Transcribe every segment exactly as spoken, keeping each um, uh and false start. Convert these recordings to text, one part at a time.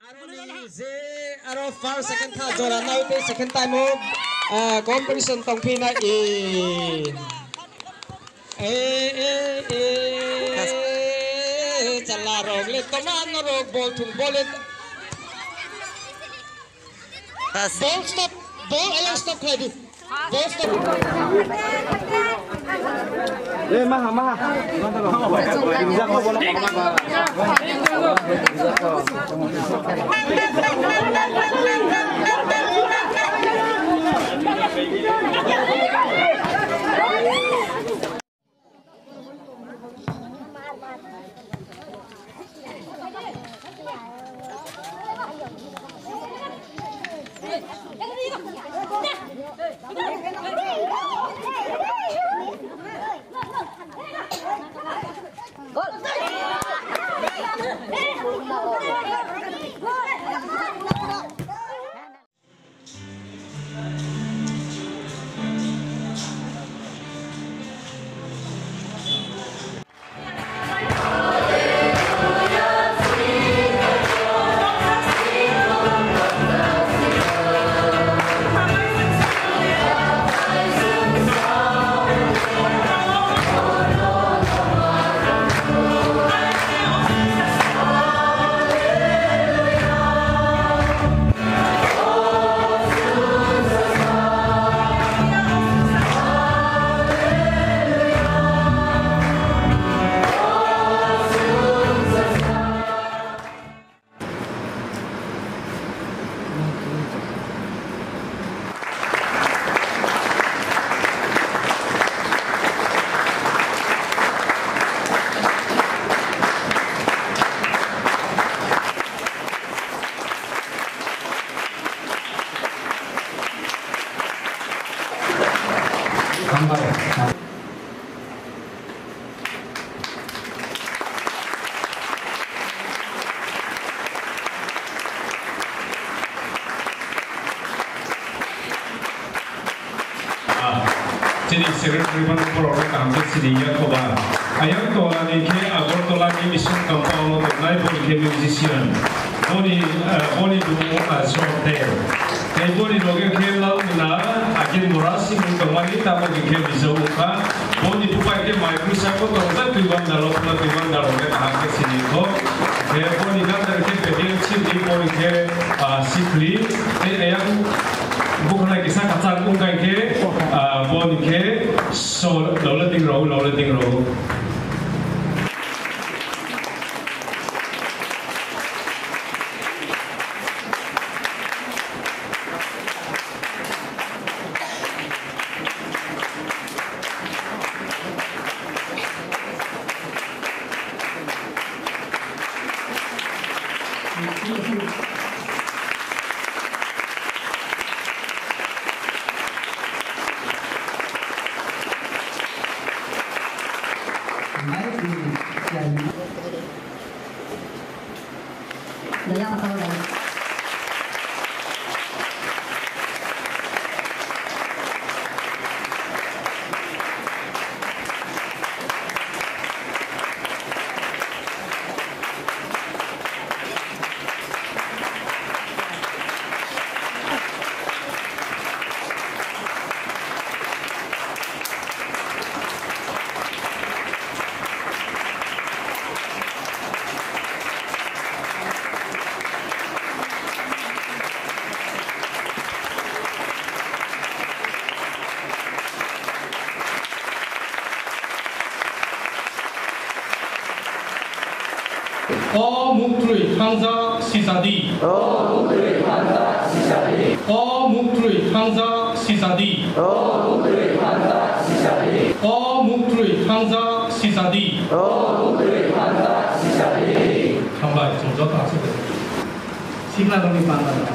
Aroni je aro first, second, third jora nai tei second time o, ah, competition tongphi na e. E, e, e. Chala rok le toma norok bol thung bol le. Bol stop, bol ayang stop khlai di. Bol stop. Eh, maha, maha. Hambai. Ah, chini secretary phano borok no kaham khe sini ya koba. Ayang tola ni khe Agartala ni mission compound o tongnai, boni khe musician. Boni, ah, boni dumo, ah, Sor Ter. Tei boni loge khe Lalmuna, Akin Mora, Simon Tongmani, tabok khe Bijau wngkha. Boni bubai khe Maikrusai bo tongjak, Twibang Dalo, Twibang Dalo khe kaham khe sini kho. Khe boni gandar khe Bediang Chini, boni khe, ah, Sikli. Tei ayang bukhna kisa kachak wngkha khe, ah, boni khe so, Lolo Tingrau, Lolo Tingrau. O muktwi hanja sisadi. O muktwi hanja sisadi. O muktwi hanja sisadi. O muktwi hanja sisadi. O muktwi hanja sisadi. O muktwi hanja sisadi. Hambai, chwng joto aswk. Sikla rokni panda rok.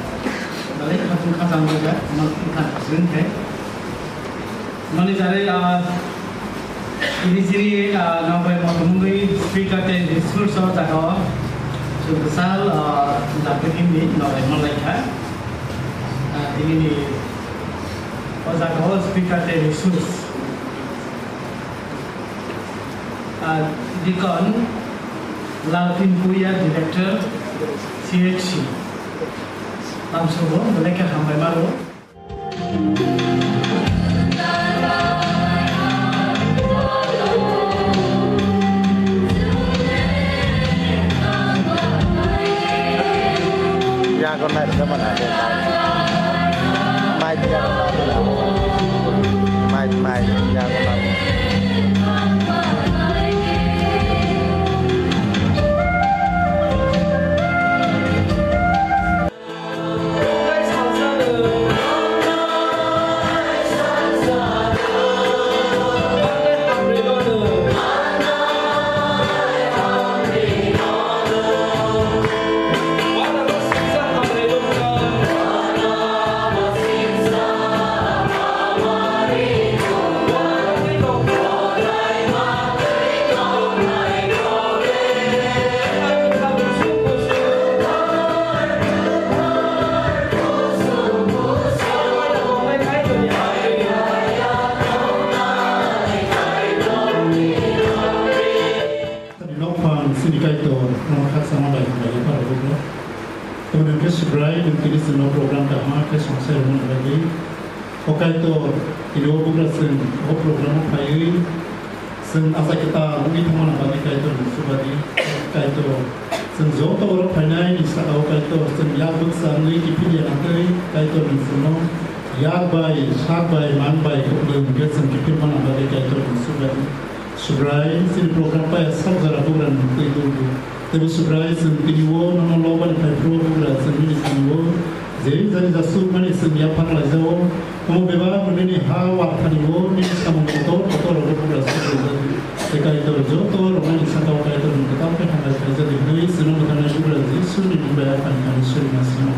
Dalai khatung khajang rok, ma khajang khajang khe. Mani jare, ah, ini jiri, ah, nokbai motomungwi speaker tei resource o jaga o. Chwng bwsal, ah, jagwi himni nokbai manlai kha. Ah, ini ni o jaga o speaker tei resource. Ah, Deacon Lalphin Puya, Director, C T H C. Lamsogo, belai khe hambai maro. Yago nai rwkha mano abo mai. Mai yago nai. Mai, mai yago nai. Nokphang chini Kaitor, nono khakchangma bai hambai yapharogwi. Tamoni hwnkhe Subrai, nwng tini chwngno program kaham khe songchai rwmani bagwi. O Kaitor, tini o bugra chwng o program-o phaiwi chwng achai kwtal wngwi thangmani bagwi Kaitor ni chuba di. Kaitor, chwng joto oro phainai ni saka-o Kaitor, chwng yak bwkcha wngwi kiphilya nangtwi Kaitor ni chwngno yak bai, sak bai, man bai kwplwng hwnkhe chwng kiphilmani bagwi Kaitor ni chuba di. Subrai, chini program paya sak jora bugra ni twi duldu. Teibo Subrai, chwng tini o nono lobani phai phuru bugra chwng nini thani o je jani jasuk mani chwng yaphar laijao. Omo bebak nini ha wathani o nini samung kotor kotor rogo bugra chwng rijadi. Tei Kaitor joto rwmani saka o Kaitor ni kwtal khe hambai khaijadi hwnwi chwngno mwthangwi bugra Jisu ni mung bai aphani thani suri ma simo.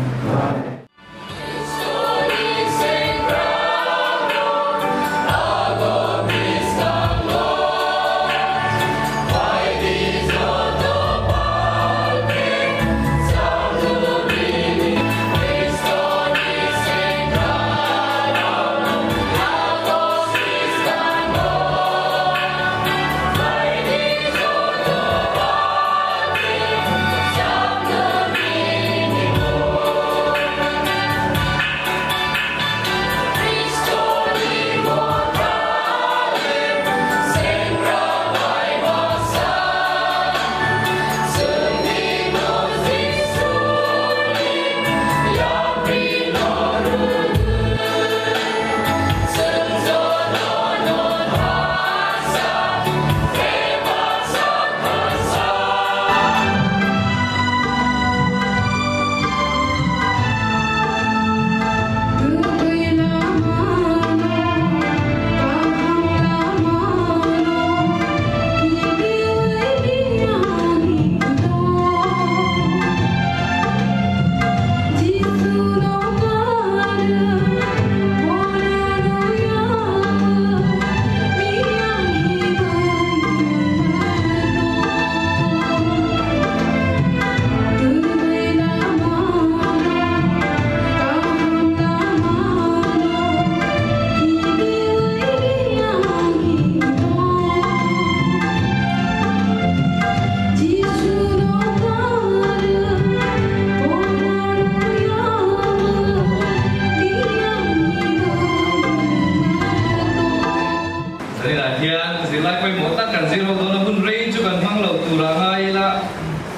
Rina hian zirlai pai mota kan zirho dona bun rei chu kan hmang lo tura hai la.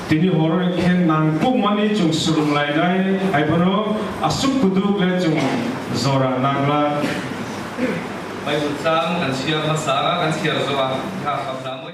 Tini horo khen nang pukmani chung sulung lainai, hai bono asuk kuduk le chung jora nangla. Bai bun chang kan siar ma sara kan siar zoa. Ha, ha, na moi.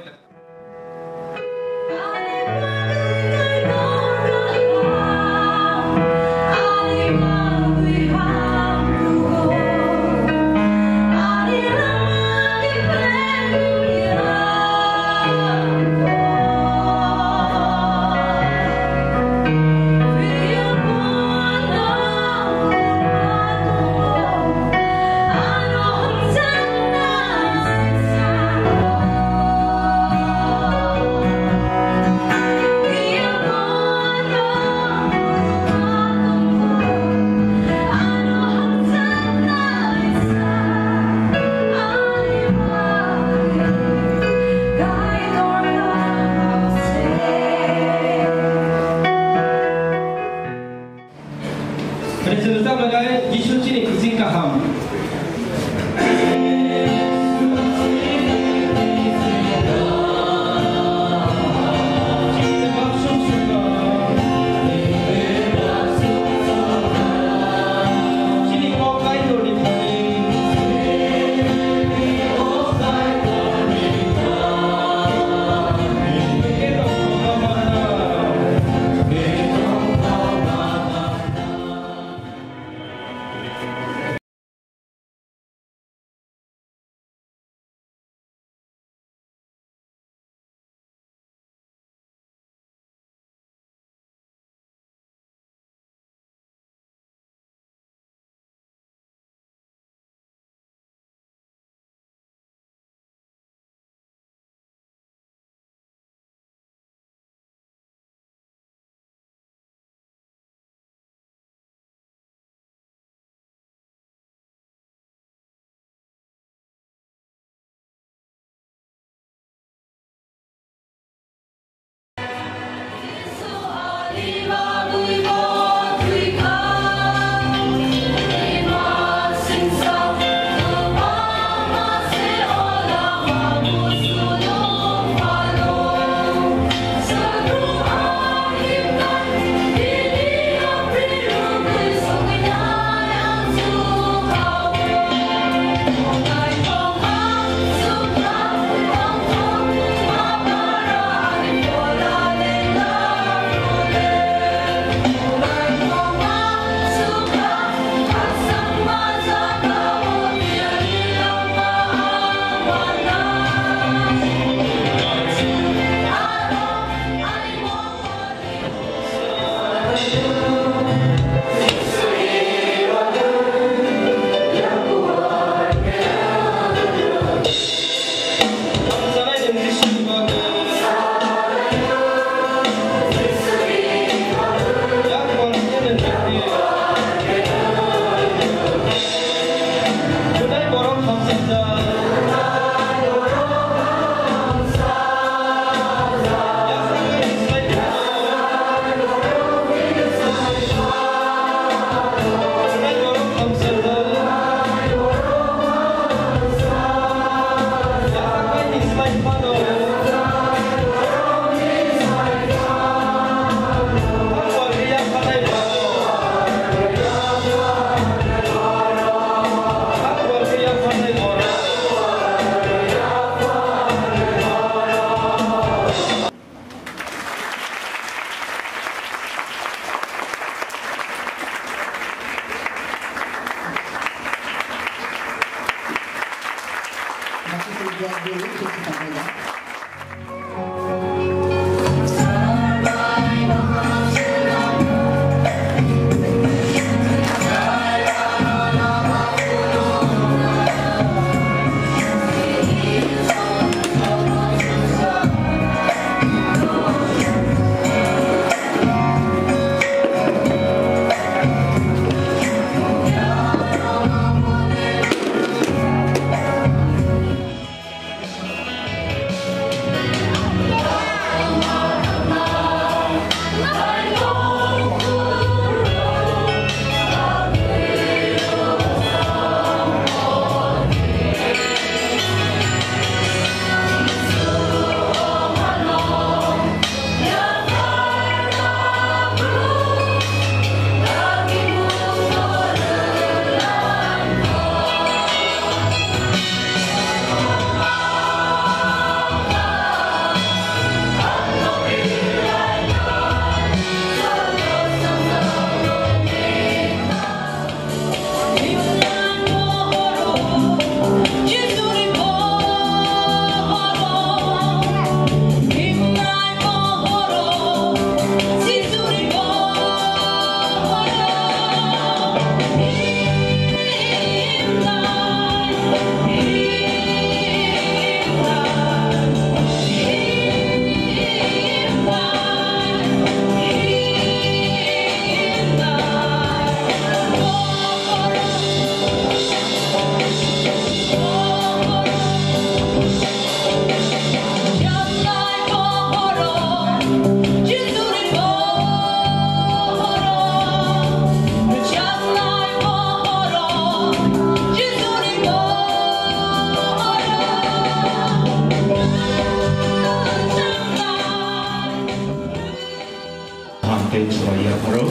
Tei chwrai yapharo.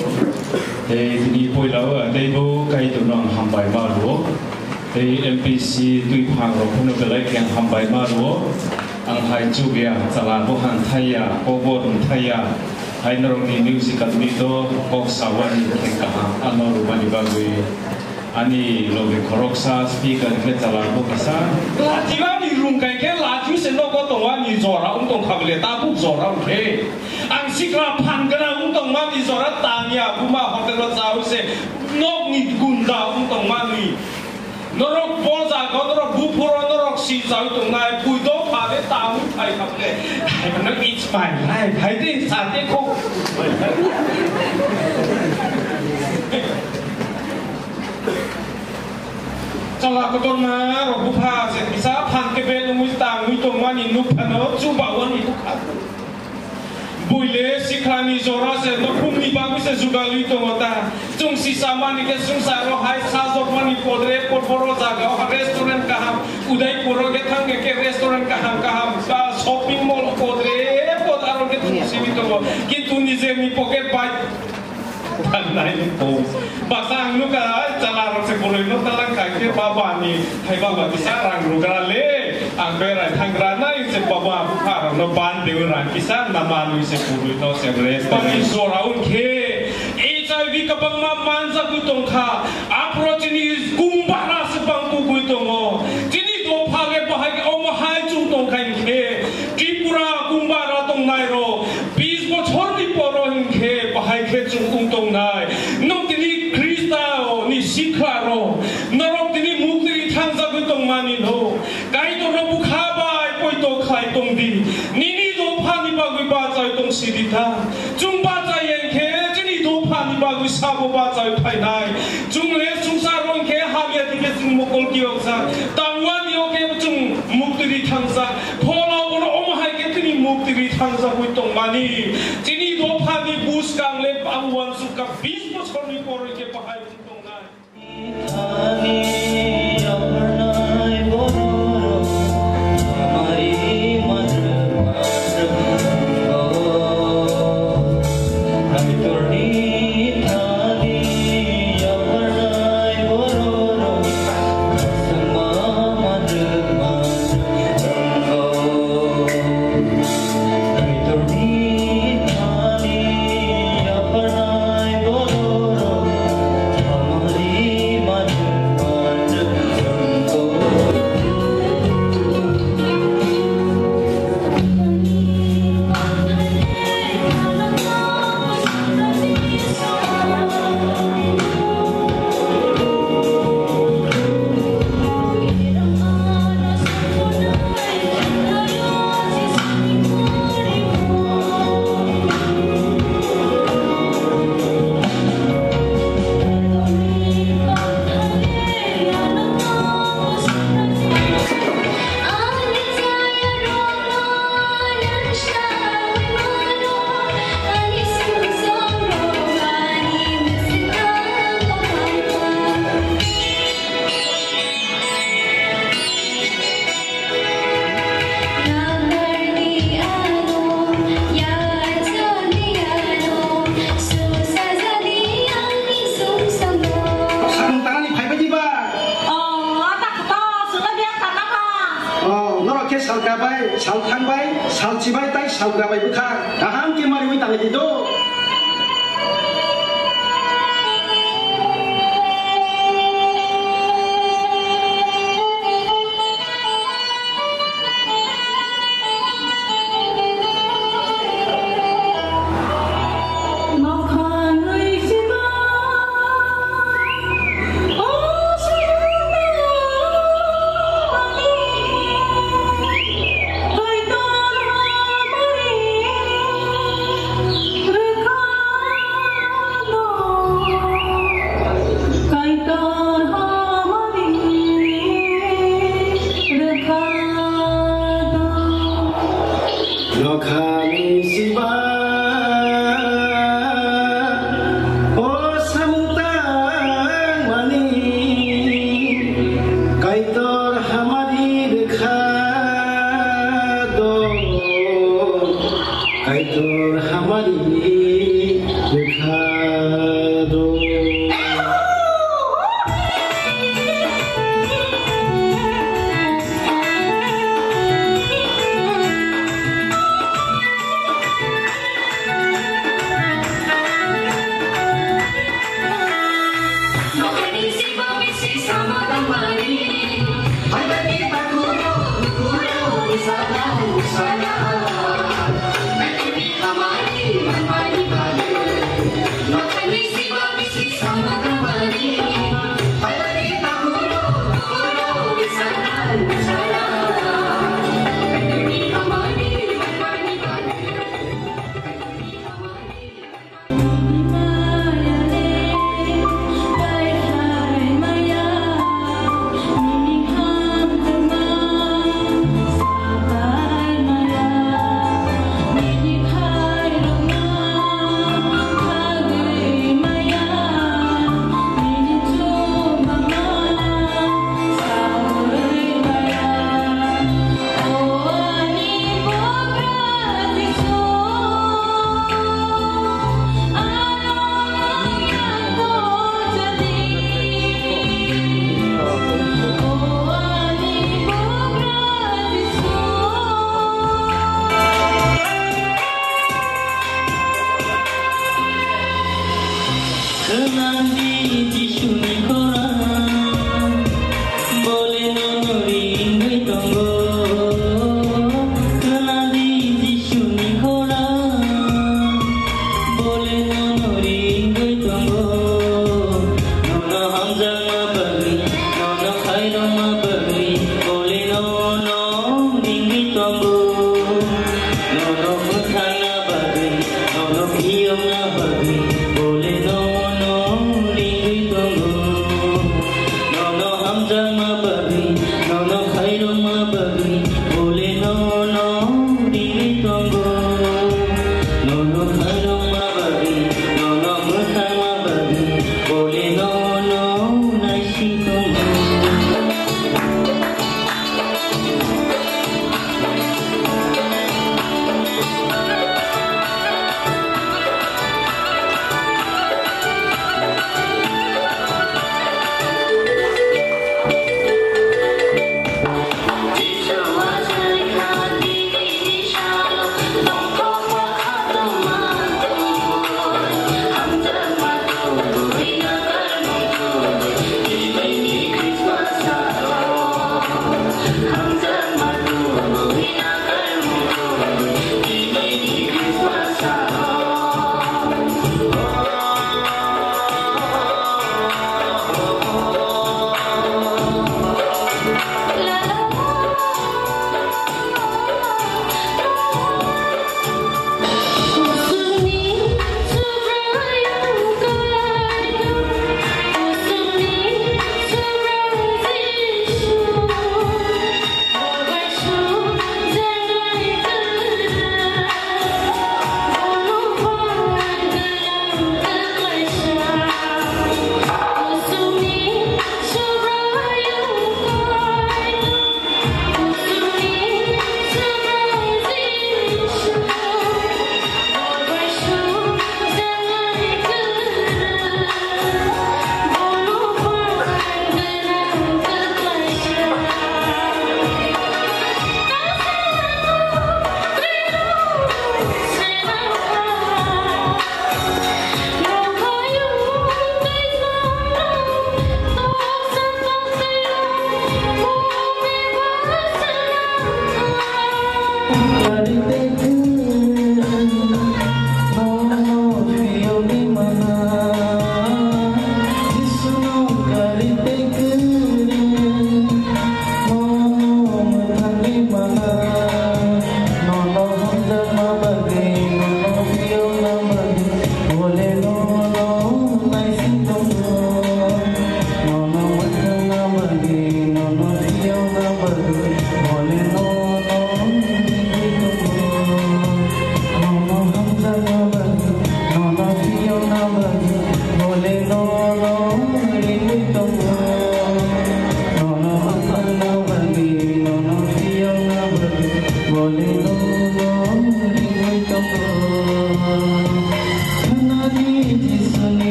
Tei tini poila o tei bo Kaitorno ang hambai ma rwo. Tei M P C twi phang rok phano belai khe ang hambai ma rwo. Ang hai chuk ya, chala bo han thai ya, kok bo rung thai ya. Hai norokni musical ni to kok sawani khe kaham ano rwmani bagwi. Ani loge khoroksa speaker khe chala bo kisa. Lachiwani rung kai khe lachiu se nogo tongwani jora wng tong kha bele tabuk jora wng khe. Ang sikla phan gana wng tongmani jora tangya buma hotel o chao se nokni gunda wng tongmani. Norok boja go norok buphuro norok si chao tongnai buido phale tamo thai kha bele. Hai mano it's my life. Hai de sa de kho. Chala kotorma rok bupha se kisa phan kebel wngwi tangwi tongmani nukphano chubawani bukha. Buile sikhlani jora se nokhumni bagwi se jugalwi tongo ta. Chwng si chamani khe swngcharo hai sajokmani podre podboro jagao ha restaurant kaham Udaipuro khe thangkhe khe restaurant kaham kaham ba shopping mall podre pod aro khe chwng simi tongo. Kintu nijeni pocket bai Tangnai ko. Baksa ang nukha, ai, chala rok se boroi no talang khai khe baba ni, hai baba kisa rang rugra le, ang berai thangra nai se baba bupha rok no ban de rang kisa nama lui se boroi no se rest. Bani sora un khe, H I V kabangma manjagwi tongkha, aphro chini kumbara se bang kugwi tongo, chini dopha le bahai omo hai chung tongkha hinkhe, Tripura kumbara tongnai rok, Bis bochorni poro hinkhe bahai khe chwng wng tongnai. Nwng tini Khristoni sikla rok, norok tini muktwi thangjagwi tongmani no. Kaitorno bukha bai poito khlai tong di. Nini dophani bagwi bachai tong sidi ta. Chwng bachai hinkhe chini dophani bagwi sabo bachai phainai. Chwng le swngchar rok hinkhe hamya dike chwng mokol kiyokjak. Tangwani o khe chwng muktwi thangjak. Phola bono omo hai khe tini muktwi thangjagwi tongmani. Chini dophani buskang le ang uansukha bis bochorni poroi khe bahai wng tongnai. Samung tanani phaibai di ba? Oh, ta khato, sula biang ta kha. Oh, norok khe salka bai, salthang bai, salchi bai, tai salgra bai bwkha. Kaham khe mariwi tangi di do. Kaitor hamari rwkha do. Nokhani siba o samung tangmani Kaitor hamari rwkha do. Kaitor hamari Khwnadi Jisuni khorang, bole nono ringwi tongo. Khwnadi Jisuni khorang, bole nono ringwi tongo. Nono hamjakma bagwi, nono khairokma bagwi, bole nono ringwi tongo. Nono bwthangna bagwi, nono phiyokna bagwi, bole nono